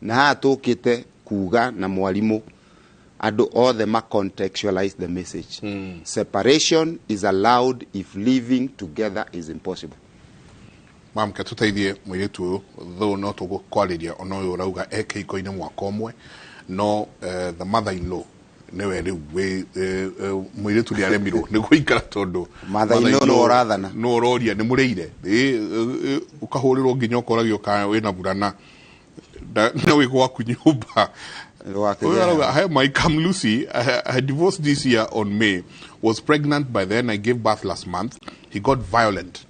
Na haha tũkĩte kuga na mwarimũ andũ othe ma contextualize the message. Separation is allowed if living together is impossible. Mamke tũteithie mũirĩtu ũyũ though no tũgũkwarĩria ona ũyũ ũrauga e kĩhiko-inĩ mwaka ũmwe no the mother in law nĩwe rĩu wĩ mũirĩtu nĩ aremirwo nĩ gũikara tondũ Mother-in-law nĩwe ũrathana. Nĩwe ũroria nĩ mũrĩire. Ĩ, ũkahũrĩrwo nginya ũkoragio kana wĩna burana na wĩ gwaku nyũmba. Gwake. Ũyũ arauga, "Hi Mike, I'm Lucy. I divorced this year on May. Was pregnant by then. I gave birth last month. He got violent."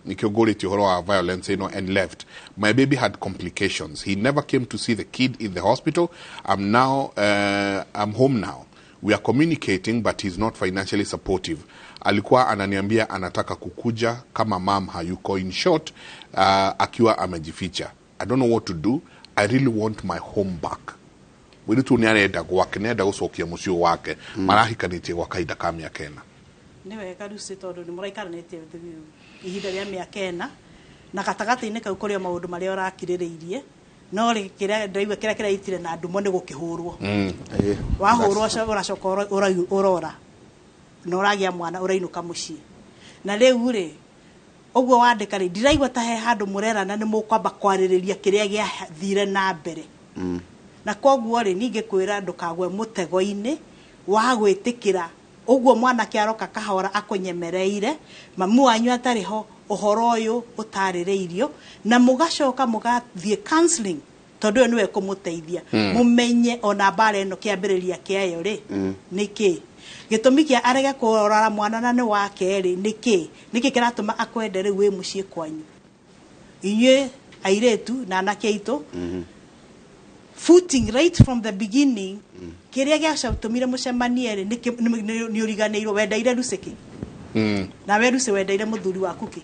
Nikĩo ngũrĩtie ũhoro wa violence ĩno. "And left. My baby had complications. He never came to see the kid in the hospital. I'm home now. We are communicating, but he's not financially supportive. Alikuwa ananiambia anataka kukuja kama mam hayuko. In short, akiwa amejificha. I don't know what to do. I really want my home back." Mũirĩtu nĩ arenda gwake, nĩ arenda gũcokia mũciĩ wake marahikanĩtie gwa kahinda ka mĩaka 4. Nĩ wega, Lucy, tondũ nĩ mũraikaranĩtie ihinda rĩa mĩaka 4 na gatagatĩ-inĩ kau kũrĩ o maũndũ marĩa ũrakirĩrĩirie, no rĩ kĩrĩa ndaigua kĩrĩa kĩraitire na ndumo nĩ gũkĩhũrwo. Wahũrwo ũracoka ũrora na ũragĩa mwana, ũrainũka mũciĩ na rĩu rĩ ũguo wandĩka rĩ, ndiraigua ta he handũ mũrerana nĩ mũkwamba kwarĩrĩria kĩrĩa gĩathire na mbere. Na koguo rĩ, ningĩ kwĩra ndũkagwe mũtego-inĩ wa gwĩtĩkĩra ũguo mwanake aroka kahora akũnyemereire mamu wanyu atarĩ ho, ũhoro ũyũ ũtarĩrĩirio na mũgacoka mũgathiĩ counseling, tondũ ũyũ nĩwe kũmũteithia mũmenye ona mbara ĩno kĩambĩrĩria kĩayo rĩ nĩ kĩ gĩtũmi kĩa arege kũrora mwana na nĩ wake rĩ, nĩ kĩ nĩkĩ kĩratũma akwende rĩu wĩ mũciĩ kwanyu. Inyuĩ airĩtu na anake aitũ, footing right from the beginning, kĩrĩa gĩacatũmire mũcemanie rĩ, nĩ ũriganĩirwo wendeire Lucy kĩ nawe Lucy wendeire mũthuri waku kĩ.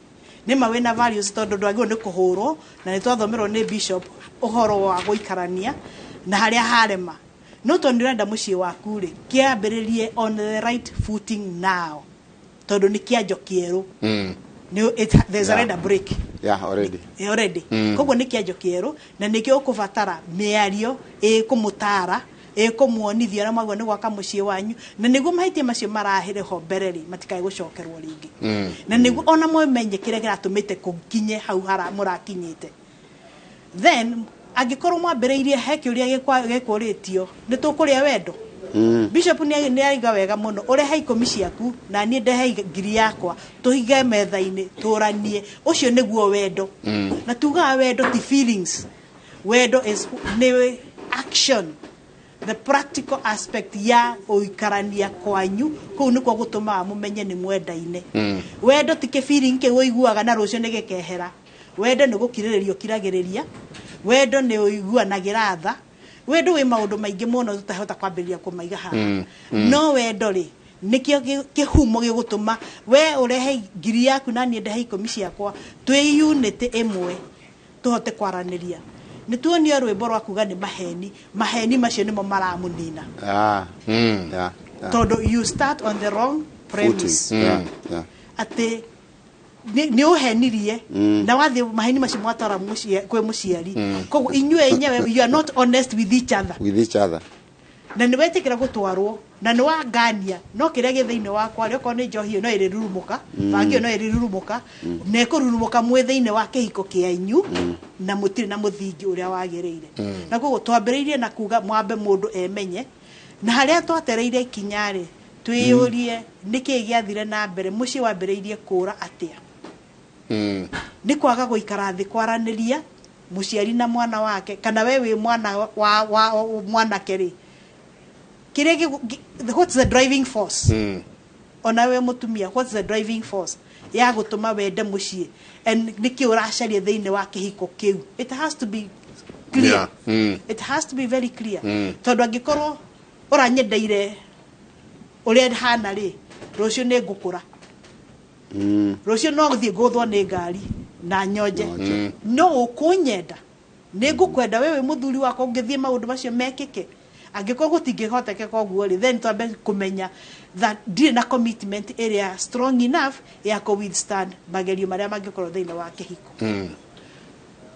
Nĩ ma wĩna values, tondũ ndwagĩrĩirwo nĩ kũhũrwo na nĩ twathomerwo nĩ bishop ũhoro wa gũikarania na harĩa harema, no tondũ nĩ ũrenda mũciĩ waku rĩ, kĩambĩrĩrie on the right footing now, tondũ nĩ kĩanjo kĩerũ. There's already a break. Yeah, already. Already. Koguo nĩ kĩanjo kĩerũ na nĩkĩo ũkũbatara mĩario ĩkũmũtara, ĩkũmuonithia ũrĩa mwagĩrĩirwo nĩ gwaka mũciĩ wanyu, na nĩguo mahĩtia macio marahĩre ho mbere rĩ matikae gũcokerwo rĩngĩ, na nĩguo ona mwemenye kĩrĩa kĩratũmĩte kũkinye hau hara mũrakinyĩte. Then angĩkorwo mwambĩrĩirie he kĩũria gĩkũrĩtio nĩ tũkũrĩa wendo. Bishop nĩ aiga wega mũno, ũrehe 10 ciaku na niĩ ndehe 1,000 yakwa, tũhige metha-inĩ tũranie. Ũcio nĩguo wendo. Na tugaga wendo ti feelings, wendo is nĩ action, the practical aspect ya ũikarania kwanyu kũu nĩkuo gũtũmaga mũmenye nĩ mwendaine. Wendo ti kĩ-feeling kĩu ũiguaga na rũciũ nĩ gĩkehera. Wendo nĩ gũkirĩrĩria ũkiragĩrĩria, wendo nĩ ũiguanagĩra tha, wendo wĩ maũndũ maingĩ mũno tũtahota kwambĩrĩria kũmaiga haha. No wendo rĩ, nĩkĩo kĩhumo gĩgũtũma we ũrehe 1,000 yaku na niĩ ndehe 10 ciakwa, twĩ unity ĩmwe tũhote kwaranĩria. Nĩ tuonio rwĩmbo rwa kuga nĩ maheni, maheni macio nĩmo maramũnina. Tondũ you start on the wrong premise. Footing. Atĩ nĩ ũhenirie na wathiĩ maheni macio mwatwara kwĩ mũciari, koguo inyuĩ enyewe you are not honest with each other. With each other. Na nĩ wetĩkĩra gũtwarwo na nĩ wangania, no kĩrĩa gĩ thĩinĩ wakwa rĩ, okorwo nĩ njohi ĩyo no ĩrĩrurumũka, bangi ĩyo no ĩrĩrurumũka, na ĩkũrurumũka mwĩ thĩinĩ wa kĩhiko kĩanyu na mũtirĩ na mũthingi ũrĩa wagĩrĩire. Na koguo twambĩrĩirie na kuga mwambe mũndũ emenye, na harĩa twatereire ikinya rĩ, twĩyũrie nĩkĩĩ gĩathire na mbere, mũciĩ wambĩrĩirie kũra atĩa. Nĩ kwaga gũikara thĩ kwaranĩria mũciari na mwana wake, kana we wĩ mwana wa mwanake rĩ, kĩrĩa what's the driving force? Ona we mũtumia, what's the driving force ya gũtũma wende mũciĩ and nĩkĩ ũracaria thĩinĩ wa kĩhiko kĩu? It has to be clear. It has to be very clear, tondũ angĩkorwo ũranyendeire ũrĩa hana rĩ, rũciũ nĩ ngũkũra. Rũciũ no gũthiĩ ngũthwo nĩ ngari na nyonje, no ũkũnyenda, nĩ ngũkwenda we wĩ mũthuri wakwa ũngĩthiĩ maũndũ macio mekĩke. Angĩkorwo gũtingĩhotekeka ũguo rĩ, then twambe kũmenya that ndirĩ na commitment ĩrĩa strong enough ya kũ withstand magerio marĩa mangĩkorwo thĩinĩ wa kĩhiko.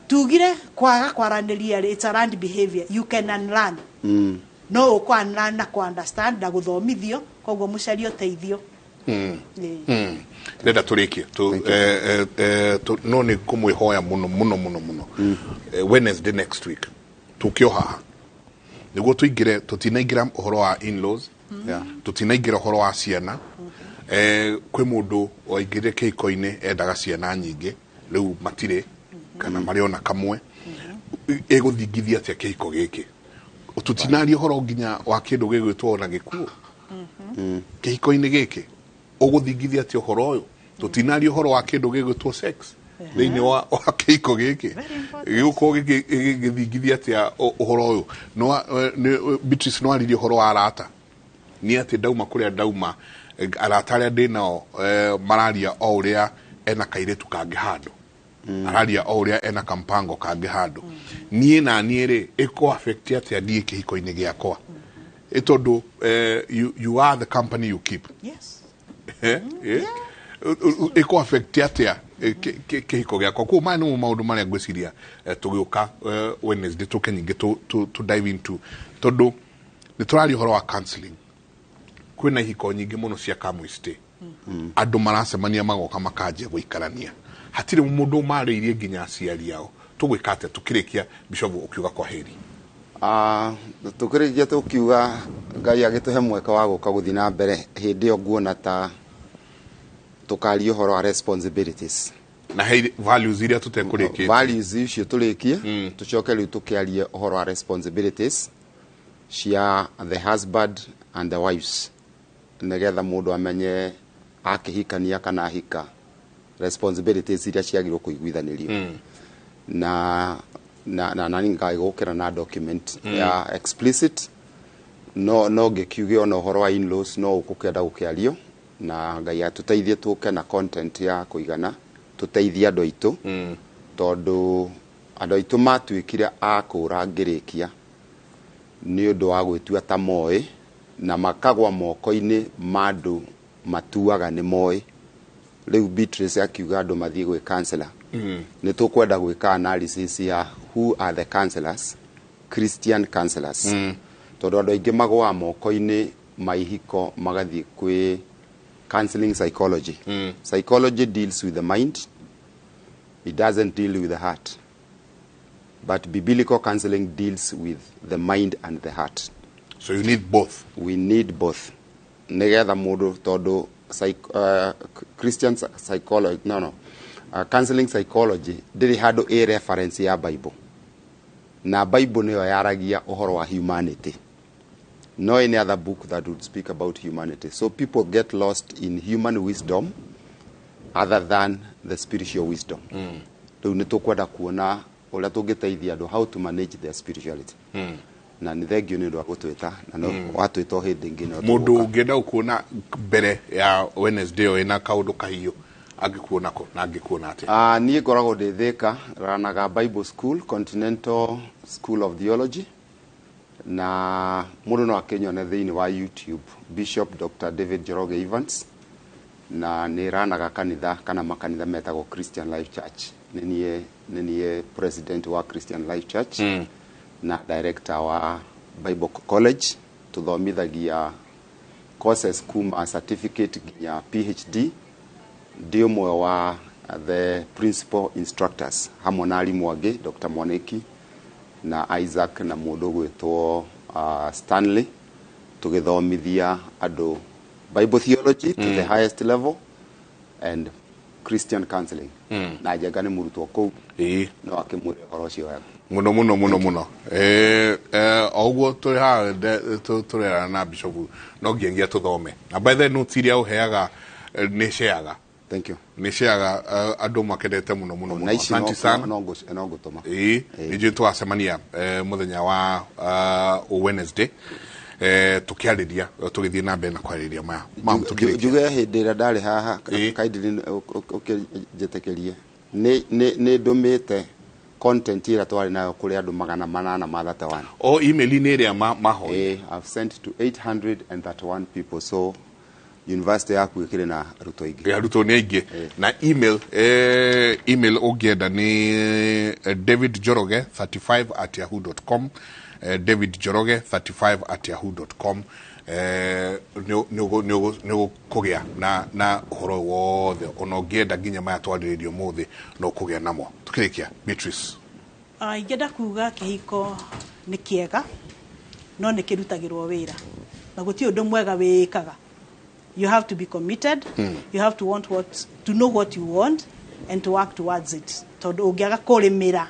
Tugire kwaga kwaranĩria rĩ, it's a learned behavior, you can unlearn. No ũkũ unlearn na kũ understand na gũthomithio, koguo mũcarie ũteithio. Ĩĩ. Ndenda tũrĩkie no nĩ kũmwĩhoya mũno mũno mũno mũno. Wednesday next week tũkĩ o haha nĩguo tũingĩre, tũtinaingĩra ũhoro wa in-laws, tũtinaingĩra ũhoro wa ciana. Kwĩ mũndũ waingĩrire kĩhiko-inĩ endaga ciana nyingĩ, rĩu matirĩ kana marĩ ona kamwe, ĩgũthingithia atĩa kĩhiko gĩkĩ? Tũtinaria ũhoro nginya wa kĩndũ gĩgwĩtwo ona gĩkuũ kĩhiko-inĩ gĩkĩ, ũgũthingithia atĩa ũhoro ũyũ? Tũtinaria ũhoro wa kĩndũ gĩgwĩtwo sex thĩinĩ wa kĩhiko gĩkĩ. Very important. Gĩgũkorwo gĩgĩthingithia atĩa ũhoro ũyũ? Beatrice no aririe ũhoro wa arata, nĩ atĩ ndauma kũrĩa ndauma, arata arĩa ndĩ nao, mararia o ũrĩa ena kairĩtu kangĩ handũ, araria o ũrĩa ena kampango kangĩ handũ. Niĩ na niĩ rĩ, ĩkũ affect atĩa niĩ kĩhiko-inĩ gĩakwa? Ĩ tondũ you are the company you keep. Ĩkũ affect atĩa kĩhiko gĩakwa? Koguo maya nĩmo maũndũ marĩa ngwĩciria tũgĩũka Wednesday tũke nyingĩ to dive into, tondũ nĩ tũraria ũhoro wa counseling. Kwĩna ihiko nyingĩ mũno cia come we stay, andũ maracemania magoka makanjia gũikarania, hatirĩ mũndũ marĩirie nginya aciari ao. Tũgwĩka atĩa tũkĩrĩkia, Bishop, ũkiuga kwa heri? Ah, tũkĩrĩkia tũkiuga Ngai agĩtũhe mweke wa gũka gũthiĩ na mbere hĩndĩ ĩyo, nguona ta tũkaria ũhoro wa responsibilities na he values iria tũtekũrĩkĩtie. Values icio tũrĩkie, tũcoke rĩu tũkĩarie ũhoro wa responsibilities cia the husband and the wives, nĩgetha mũndũ amenye akĩhikania kana ahika, responsibilities iria ciagĩrĩirwo kũiguithanĩrio na ningagũkĩra na document ya explicit. No ngĩkiuge ona ũhoro wa in-laws no ũkũkĩenda gũkĩario, na Ngai atũteithie tũke na content ya kũigana tũteithie andũ aitũ, tondũ andũ aitũ matuĩkire a kũra ngĩrĩkia nĩ ũndũ wa gwĩtua ta moĩ na makagwa moko-inĩ ma andũ matuaga nĩ moĩ. Rĩu Beatrice akiuga andũ mathiĩ gwĩ counselor, nĩ tũkwenda gwĩka analysis ya who are the counselors, Christian counselors, tondũ andũ aingĩ magũaga moko-inĩ ma ihiko magathiĩ kwĩ counseling psychology. Psychology deals with the mind, it doesn't deal with the heart, but biblical counseling deals with the mind and the heart. So you need both. We need both, nigetha mũndũ, tondũ Christian psychology, no, counseling psychology ndĩrĩ handũ ĩ reference ya Bible, na Bible nĩyo yaragia ũhoro wa humanity, no any other book that would speak about humanity. So people get lost in human wisdom other than the spiritual wisdom. Rĩu nĩ tũkwenda kuona ũrĩa tũngĩteithia andũ how to manage their spirituality. Na nĩ thengio nĩ ũndũ wa gũtwĩta, na no watwĩta o hĩndĩ ĩngĩ no Mũndũ tũgũka. Ũngĩenda gũkuona mbere ya Wednesday ĩyo ĩna kaũndũ kahiũ, angĩkuona kũ na angĩkuona atĩa? Ah, niĩ ngoragwo ndĩ Thĩka, ranaga Bible School, Continental School of Theology, na mũndũ no akĩnyone thĩinĩ wa YouTube, Bishop Dr. David Njoroge Evans, na nĩ ranaga kanitha kana makanitha metagwo Christian Life Church. Nĩ niĩ president wa Christian Life Church na director wa Bible College. Tũthomithagia courses kuma certificate nginya PhD. Ndĩ ũmwe wa the principal instructors hamwe na arimũ angĩ, Dr. Mwaniki na Isaac na mũndũ ũgwĩtwo Stanley, tũgĩthomithia andũ Bible theology to the highest level and Christian counseling. Na Njenga nĩ mũrutwo kũu, no akĩmwĩre ũhoro ũcio wega. Muno muno muno muno. O ũguo tũrĩ haha tũrerana na Bishop, no nginyagia tũthome, na by the notes iria ũheaga, nĩ shareaga. Thank you. Nĩ shareaga, andũ makenete mũno mũno mũno. Na ici Asante sana. No ngũtũma. Ĩĩ, nĩ njũĩ tũgacemania mũthenya wa Wednesday, tũkĩarĩria, tũgĩthiĩ na mbere na kwarĩria maya mam tũkĩrĩkia. Njuge hĩndĩ ĩrĩa ndarĩ haha, kindly ũkĩnjĩtĩkĩrie, nĩ ndũmĩte content ĩrĩa twarĩ nayo kũrĩ andũ 831. O email-inĩ ĩrĩa mahoya. I've sent to 831 people, so University yaku ĩkĩrĩ na arutwo aingĩ. Arutwo nĩ aingĩ. Na email, email ũngĩenda nĩ davidjoroge35@yahoo.com, davidjoroge35@yahoo.com. Nĩ ũkũgĩa na ũhoro wothe, ona ũngĩenda nginya maya twarĩrĩrio ũmũthĩ no ũkũgĩa namo. Tũkĩrĩkia, Beatrice. Ingĩenda kuga kĩhiko nĩ kĩega no nĩ kĩrutagĩrwo wĩra, na gũtirĩ ũndũ mwega wĩĩkaga. You have to be committed. You have to want what to know what you want and to work towards it, tondũ ũngĩaga kũrĩmĩra,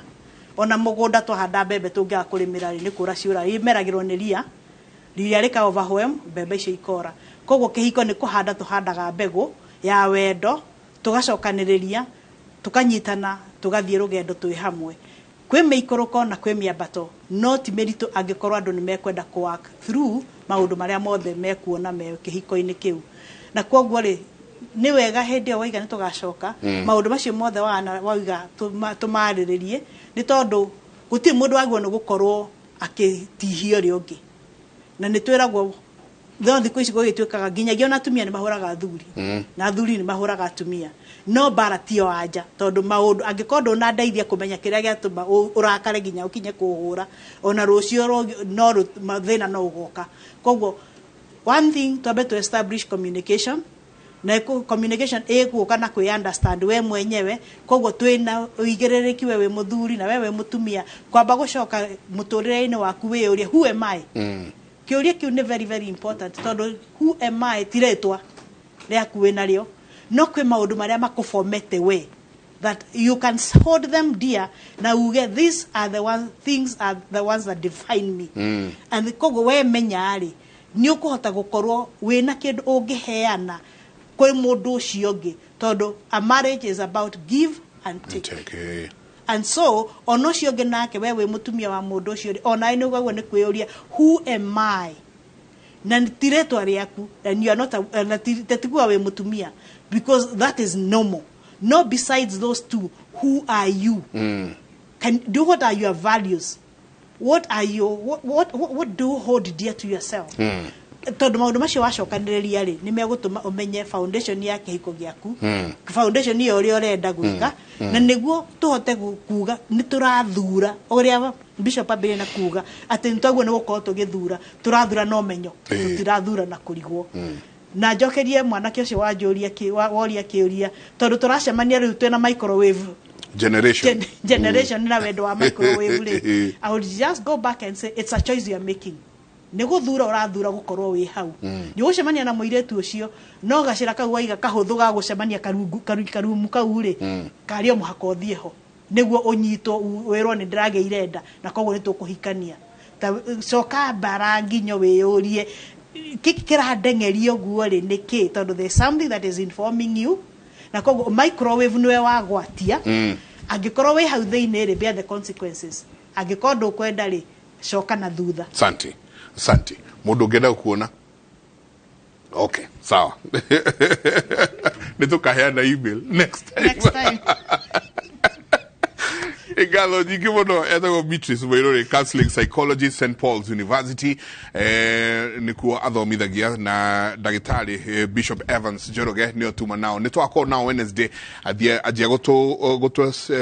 ona mũgũnda twahanda mbembe, tũngĩaga kũrĩmĩra rĩ, nĩ kũra ciũra, imeragĩrwo nĩ ria, ria rĩka overwhelm mbembe icio ikora. Koguo kĩhiko nĩ kũhanda tũhandaga mbegũ ya wendo, tũgacokanĩrĩria, tũkanyitana, tũgathiĩ rũgendo twĩ hamwe. Kwĩ mĩikũrũko na kwĩ mĩambato, no ti mĩritũ angĩkorwo andũ nĩ mekwenda kũ work through maũndũ marĩa mothe mekuona me kĩhiko-inĩ kĩu. Na koguo rĩ, nĩ wega hĩndĩ ĩyo waiga nĩ tũgacoka maũndũ macio mothe wana wauga tũmarĩrĩrie, nĩ tondũ gũtirĩ mũndũ wagĩrĩirwo nĩ gũkorwo akĩtihia ũrĩa ũngĩ. Na nĩ twĩragwo no thikũ ici gũgĩtuĩkaga nginyagia ona atumia nĩ mahũraga athuri, na athuri nĩ mahũraga atumia, no mbara tiyo anja, tondũ maũndũ angĩkorwo ndũnandeithia kũmenya kĩrĩa gĩatũma ũrakare nginya ũkinye kũhũra, ona rũciũ no thĩna no ũgoka. Koguo one thing, twambe to establish communication, na communication ĩgũka na kwĩ understand we mwenyewe. Koguo twĩna ũigĩrĩrĩki, we wĩ mũthuri na we wĩ mũtumia, kwamba gũcoka mũtũrĩre-inĩ waku wĩyũrie, "Who am I?" Kĩũria kĩu nĩ very very important, tondũ who am I ti rĩtwa rĩaku wĩ narĩo, no kwĩ maũndũ marĩa makũbomete we that you can hold them dear na uge, "These are the one, things are the ones that define me." And koguo we menya rĩ, nĩ ũkũhota gũkorwo wĩna kĩndũ ũngĩheana kwĩ mũndũ ũcio ũngĩ, tondũ a marriage is about give and take. Take, And so ona ũcio ũngĩ nake, we wĩ mũtumia wa mũndũ ũcio rĩ, onawe nĩ ũgagwo nĩ kwĩyũria, "Who am I?" Na ti rĩtwa rĩaku, and you are not a, na tikuga wĩ mũtumia because that is normal. No, besides those two, who are you? Can do what are your values? What are your what do you hold dear to yourself? Tondũ maũndũ macio wacokanĩrĩria rĩ, nĩ megũtũma ũmenye foundation ya kĩhiko gĩaku, foundation ĩyo ũrĩa ũrenda gwĩka, na nĩguo tũhote kuga nĩ tũrathura ũrĩa Bishop ambĩrĩria na kuga atĩ nĩ twaguo nĩ gũkorwo tũgĩthura, tũrathura na ũmenyo, tũtirathura na kũrigwo. Na njokerie mwanake ũcio wanjũria woria kĩũria, tondũ tũracemania rĩu twĩna microwave generation. Generation na wendo wa microwave rĩ, I would just go back and say it's a choice you are making. Nĩ gũthura ũrathura gũkorwo wĩ hau, nĩ ũgũcemania na mũirĩtu ũcio, no gacĩra kau waiga kahũthũ ga gũcemania karumu kau rĩ, karĩ o mũhaka ũthiĩ ho nĩguo ũnyitwo wĩrwo nĩ ndĩragĩire nda na koguo nĩ tũkũhikania. Ta coka mbara nginyo wĩyũrie, kĩkĩ kĩrandeng'eria ũguo rĩ nĩ kĩ? Tondũ there is something that is informing you, na koguo microwave nĩwe wagwatia. Angĩkorwo wĩ hau thĩinĩ rĩ, bear the consequences. Angĩkorwo ndũkwenda rĩ, coka na thutha. Asante, asante. Mũndũ ũngĩenda gũkuona? Okay, sawa, nĩ tũkaheana email next time. Next time. Ngatho nyingĩ mũno. Etagwo Beatrice Mũirũrĩ, counseling psychologist, St Paul's University, nĩkuo athomithagia, na ndagĩtarĩ Bishop Evans Njoroge nĩo tuma nao. Nĩ twakorwo nao Wednesday, athiĩ anjia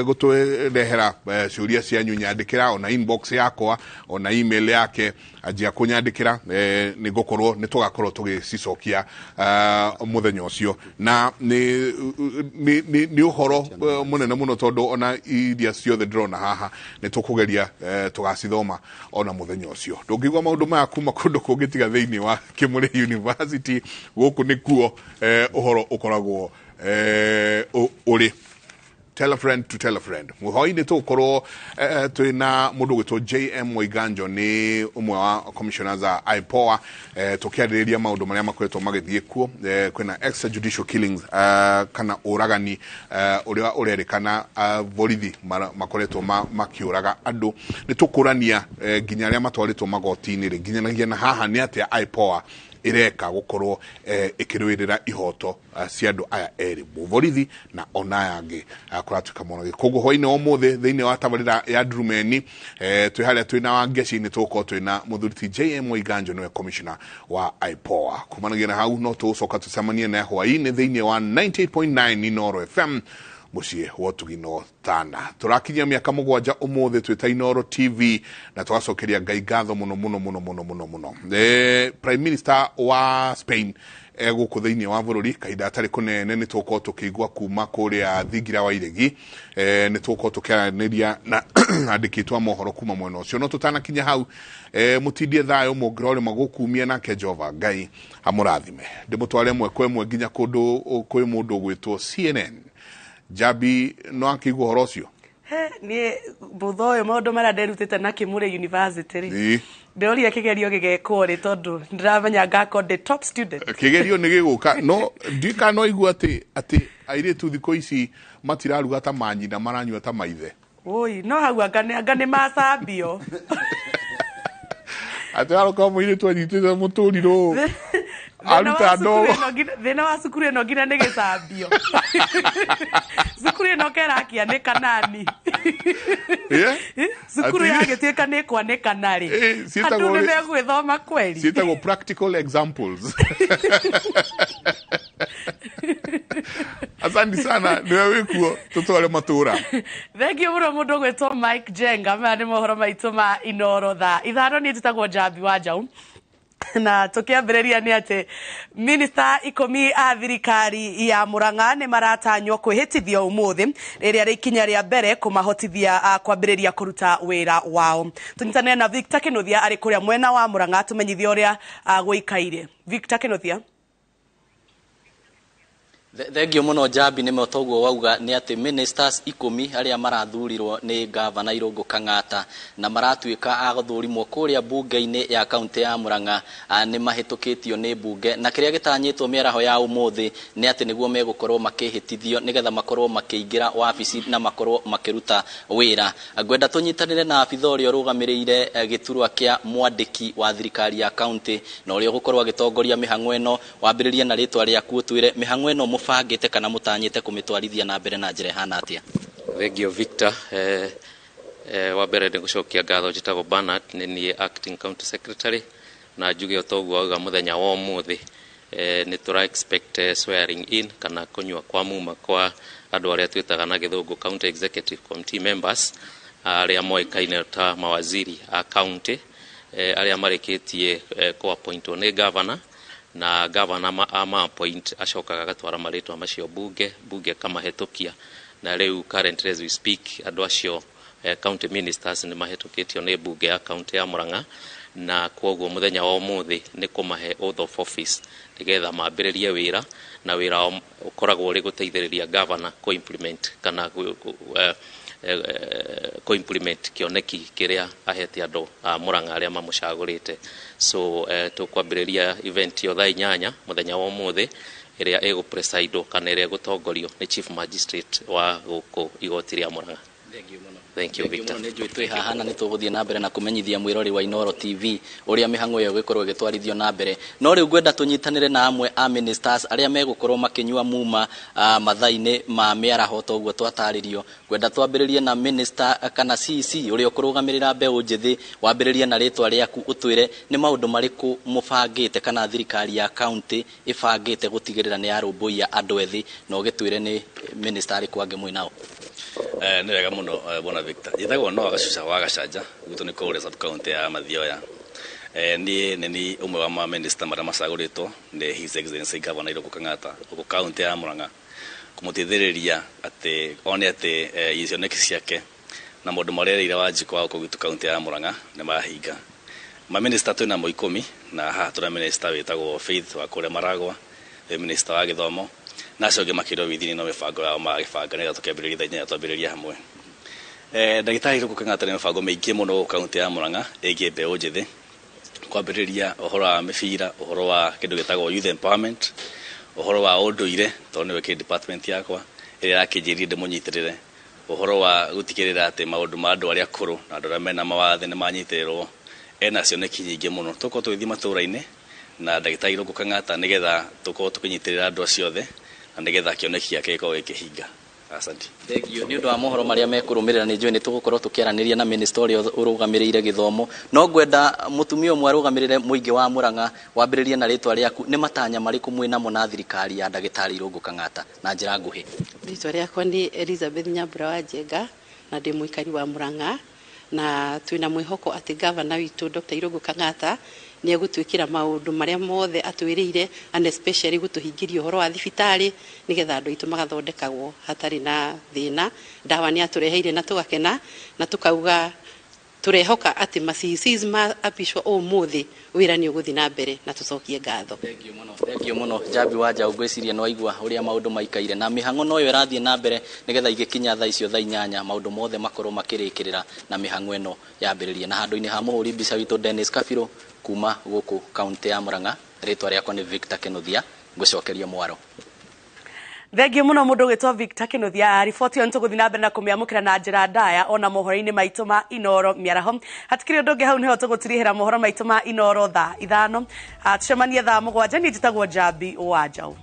gũtũrehera ciũria cianyu. Nyandĩkĩra ona inbox yakwa, ona email yake, anjia kũnyandĩkĩra, nĩ ngũkorwo nĩ tũgakorwo tũgĩcicokia mũthenya ũcio. Na nĩ ũhoro mũnene mũno, tondũ ona iria ciothe ndĩrona haha nĩ tũkũgeria tũgacithoma ona mũthenya ũcio. Ndũngĩigua maũndũ maya kuma kũndũ kũngĩ tiga thĩinĩ wa Kĩmũrĩ University. Gũkũ nĩkuo ũhoro ũkoragwo ũrĩ. Tell a friend to tell a friend. Mũhoi-inĩ tũgũkorwo twĩna mũndũ ũgwĩtwo JM Waiganjo, nĩ ũmwe wa commissioners a IPOA, tũkĩarĩrĩria maũndũ marĩa makoretwo magĩthiĩ kuo. Kwĩna extrajudicial killings, kana ũragani ũrĩa ũrerĩkana borithi makoretwo makĩũraga andũ. Nĩ tũkũrania nginya arĩa matwarĩtwo magoti-inĩ rĩ, nginyanagia na haha nĩ atĩa IPOA. Ĩreka gũkorwo ĩkĩrũĩrĩra ihoto cia andũ aya erĩ, borithi na ona aya angĩ kũratuĩka mũno. Koguo hwainĩ wa ũmũthĩ thĩinĩ wa tabarĩra ya Ndurumeni, twĩ harĩa twĩna Wangeci, nĩ tũgũkorwo twĩna mũthuri ti JM Waiganjo, nĩwe commissioner wa IPOA. Kumanagia na hau no tũgũcoka tũcemanie na hwainĩ thĩinĩ wa 98.9 Inooro FM, mũciĩ wa ũtugi no tana. Tũrakinyia mĩaka 7 ũmũthĩ twĩta Inooro TV, na tũgacokeria Ngai ngatho mũno mũno mũno mũno mũno mũno. Prime Minister wa Spain gũkũ thĩinĩ wa bũrũri kahinda gatarĩ kũnene, nĩ tũgũkorwo tũkĩigua kuma kũrĩa thingira wa iregi. Nĩ tũgũkorwo tũkĩaranĩria na andĩkĩtwo a mohoro kuma mwena ũcio. No tũtanakinya hau, mũtindie thayũ, mũngĩrorĩma gũkumia nake Jehova Ngai amũrathime. Ndĩmũtware ĩmwe kwa ĩmwe nginya kũndũ kwĩ mũndũ ũgwĩtwo CNN Jabi, no akĩigua ũhoro ũcio. He, niĩ mũthũ ũyũ maũndũ marĩa nderutĩte na Kĩmũrĩ University rĩ, Ĩĩ. Ndĩroria kĩgerio gĩgekwo rĩ, tondũ ndĩramenya ngakorwo ndĩ top student. Kĩgerio nĩ gĩgũka, no ndiũĩ kana no igua atĩ airĩtu thikũ ici matiraruga ta manyina, maranyua ta maithe. Oi, no hau anga nĩ macambio. Atĩ waroka mũirĩtu anyitĩte mũtũrirũ aruta ndogo. Thĩna wa cukuru ĩno nginya nĩ gĩcambio. Cukuru ĩno kerakia nĩ kanani. Cukuru yagĩtuĩka nĩ kwanĩkana rĩ, ciĩtagwo andũ nĩ megwĩthoma kweri. Ciĩtagwo practical examples. Asante sana, niwe wĩkuo, tũtware matũra. Thengiũ mũno mũndũ ũgwĩtwo Mike Jenga. Maya nĩ mohoro maitũ ma Inooro thaa 5. Niĩ njĩtagwo Njambi wa Njaũ, na tũkĩambĩrĩria nĩ atĩ minista 10 a thirikari ya Murang'a nĩ maratanywo kwĩhĩtithio ũmũthĩ, rĩrĩa rĩ ikinya rĩa mbere kũmahotithia kwambĩrĩria kũruta wĩra wao. Tũnyitanĩre na Victor Kĩnuthia arĩ kũrĩa mwena wa Murang'a, tũmenyithie ũrĩa gũikaire. Victor Kĩnuthia. Thengio mũno Njambi. Nĩ toguo wauga, nĩ atĩ ministers 10 arĩa marathurirwo nĩ gavana Irũngũ Kang'ata na maratuĩka a gũthũrimwo kũrĩa bunge-inĩ ya kaunti ya Murang'a, nĩ mahĩtũkĩtio nĩ bunge, na kĩrĩa gĩtanyĩtwo mĩaraho ya ũmũthĩ nĩ atĩ nĩguo megũkorwo makĩhĩtithio nĩgetha makorwo makĩingĩra wabici na makorwo makĩruta wĩra. Ngwenda tũnyitanĩre na abitha ũrĩa ũrũgamĩrĩire gĩturwa kĩa mwandĩki wa thirikari ya kaunti na ũrĩa ũgũkorwo agĩtongoria mĩhang'o ĩno. Wambĩrĩrie na rĩtwa rĩaku, ũtwĩre mĩhang'o ĩno mũbangĩte kana mũtanyĩte kũmĩtwarithia na mbere na njĩra ĩhana atĩa. Thengio Victor. Wa mbere nĩ gũcokia ngatho. Njĩtagwo Bernard, nĩ niĩ acting county secretary, na njuge o toguo wauga, mũthenya wa ũmũthĩ nĩ tũra expect swearing in kana kũnyua kwa muma kwa andũ arĩa twĩtaga na gĩthũngũ county executive committee members, arĩa moĩkaine ta mawaziri a county, arĩa marĩkĩtie kũ-appointwo nĩ governor, na governor ama appoint acokaga agatwara marĩtwa macio bunge, bunge kamahĩtũkia, na rĩu currently as we speak andũ acio county ministers nĩ mahĩtũkĩtio nĩ bunge ya county ya Murang'a, na kwoguo mũthenya wa ũmũthĩ nĩ kũmahe oath of office nĩgetha mambĩrĩrie wĩra, na wĩra wao ũkoragwo ũrĩ gũteithĩrĩria governor kũ-implement kana kũ-implement kĩoneki kĩrĩa ahete andũ a Murang'a arĩa mamũcagũrĩte. So tũkwambĩrĩria event ĩyo thaa 8 mũthenya wa ũmũthĩ, ĩrĩa ĩgũ-presidwo kana ĩrĩa ĩgũtongorio nĩ chief magistrate wa gũkũ igoti rĩa Murang'a. Thank you, Victor. Nĩ njũĩ twĩ haha na nĩ tũgũthiĩ na mbere na kũmenyithia mwĩrori wa Inooro TV ũrĩa mĩhang'o ĩyo ĩgũkorwo ĩgĩtwarithio na mbere. No rĩu ngwenda tũnyitanĩre na amwe a ministers arĩa megũkorwo makĩnyua muma mathaa-inĩ ma mĩaraho toguo twatarĩrio. Ngwenda twambĩrĩrie na minister kana CC ũrĩa ũkũrũgamĩrĩra mbeũ njĩthĩ. Wambĩrĩrie na rĩtwa rĩaku, ũtwĩre nĩ maũndũ marĩkũ mũbangĩte kana thirikari ya county ĩbangĩte gũtigĩrĩra nĩ yarũmbũiya andũ ethĩ, na ũgĩtwĩre nĩ minister arĩkũ angĩ mwĩ nao. Nĩ wega mũno, bwana Victor. Njĩtagwo Noah Gacuca wa Gacanja, gwitũ nĩ kũrĩa sub county ya Mathioya. Niĩ nĩ ni ũmwe wa maminista marĩa macagũrĩtwo nĩ His Excellency Governor Irũngũ Kang'ata gũkũ county ya Murang'a, kũmũteithĩrĩria atĩ one atĩ cioneki ciake na maũndũ marĩa erĩire Wanjikũ wa gũkũ gwitũ county ya Murang'a nĩ mahinga. Maminista twĩ namo 10, na haha tũrĩ minister wĩtagwo Faith wa kũrĩa Maragwa, nĩ minister wa gĩthomo, na acio angĩ makĩrwo within no mĩbango yao magĩbanga nĩgetha tũkĩambĩrĩria thaa 8 twambĩrĩria hamwe. Ndagĩtarĩ Irũngũ Kang'ata nĩ mĩbango mĩingĩ mũno gũkũ kaunti ya Murang'a ĩgiĩ mbeũ njĩthĩ, kwambĩrĩria ũhoro wa mĩbira, ũhoro wa kĩndũ gĩtagwo youth empowerment, ũhoro wa ũndũire, tondũ nĩwe kĩ department yakwa ĩrĩa yakĩnjĩrire ndĩmũnyitĩrĩre, ũhoro wa gũtigĩrĩra atĩ maũndũ ma andũ arĩa akũrũ na andũ arĩa mena mawathe nĩ manyitĩrĩrwo. Ena cioneki nyingĩ mũno. Tũkorwo tũgĩthiĩ matũũra-inĩ Na ndagĩtarĩ Irũngũ Kang'ata, nĩgetha tũkorwo tũkĩnyitĩrĩra andũ acio othe na nĩgetha kĩoneki gĩake gĩkorwo gĩkĩhinga. Asante. Thengiũ nĩ ũndũ wa mohoro marĩa mekũrũmĩrĩra. Nĩ njũĩ nĩ tũgũkorwo tũkĩaranĩria na minista ũrĩa ũrũgamĩrĩire gĩthomo, no ngwenda mũtumia ũmwe arũgamĩrĩre mũingĩ wa Mũrang'a. Wambĩrĩrie na rĩtwa rĩaku, nĩ matanya marĩkũ mwĩ namo na thirikari ya ndagĩtarĩ Irũngũ Kang'ata na njĩra nguhĩ? Rĩtwa rĩakwa nĩ Elizabeth Nyambura wa Njenga na ndĩ mũikari wa Murang'a, na twĩna mwĩhoko atĩ gavana witũ Dr. Irũngũ Kang'ata nĩ egũtwĩkĩra maũndũ marĩa mothe atwĩrĩire, and especially gũtũhingĩria ũhoro wa thibitarĩ, nĩgetha andũ aitũ magathondekagwo hatarĩ na thĩna. Ndawa nĩ atũreheire na tũgakena, na tũkauga tũrehoka atĩ ma CECs maapishwo ũmũthĩ, wĩra nĩ ũgũthiĩ na mbere, na tũcokie ngatho. Thengiũ mũno, thengiũ mũno, Njambi wa Njaũ. Ngwĩciria nĩ waigua ũrĩa maũndũ maikaire na mĩhang'o noyo ĩrathiĩ na mbere, nĩgetha igĩkinya thaa icio thaa 8 maũndũ mothe makorwo makĩrĩkĩrĩra na mĩhang'o ĩno yambĩrĩrie. Na handũ-inĩ ha mũhũri mbica witũ Dennis Kabirũ, kuma gũkũ kaunti ya Murang'a, rĩtwa rĩakwa nĩ Victor Kĩnuthia, ngũcokeria mwaro. Thengiũ mũno mũndũ ũgwĩtwo Victor Kĩnuthia. Riboti ĩyo nĩtũgũthiĩ na mbere na kũmĩamũkĩra na njĩra ndaya ona mohoro-inĩ maitũ ma Inoro mĩaraho. Hatikĩrĩ ũndũ ũngĩ, hau nĩho tũgũtirihĩra mohoro maitũ ma Inoro thaa 5. Tũcemanie thaa 7. Niĩ njĩtagwo Njambi wa Njaũ.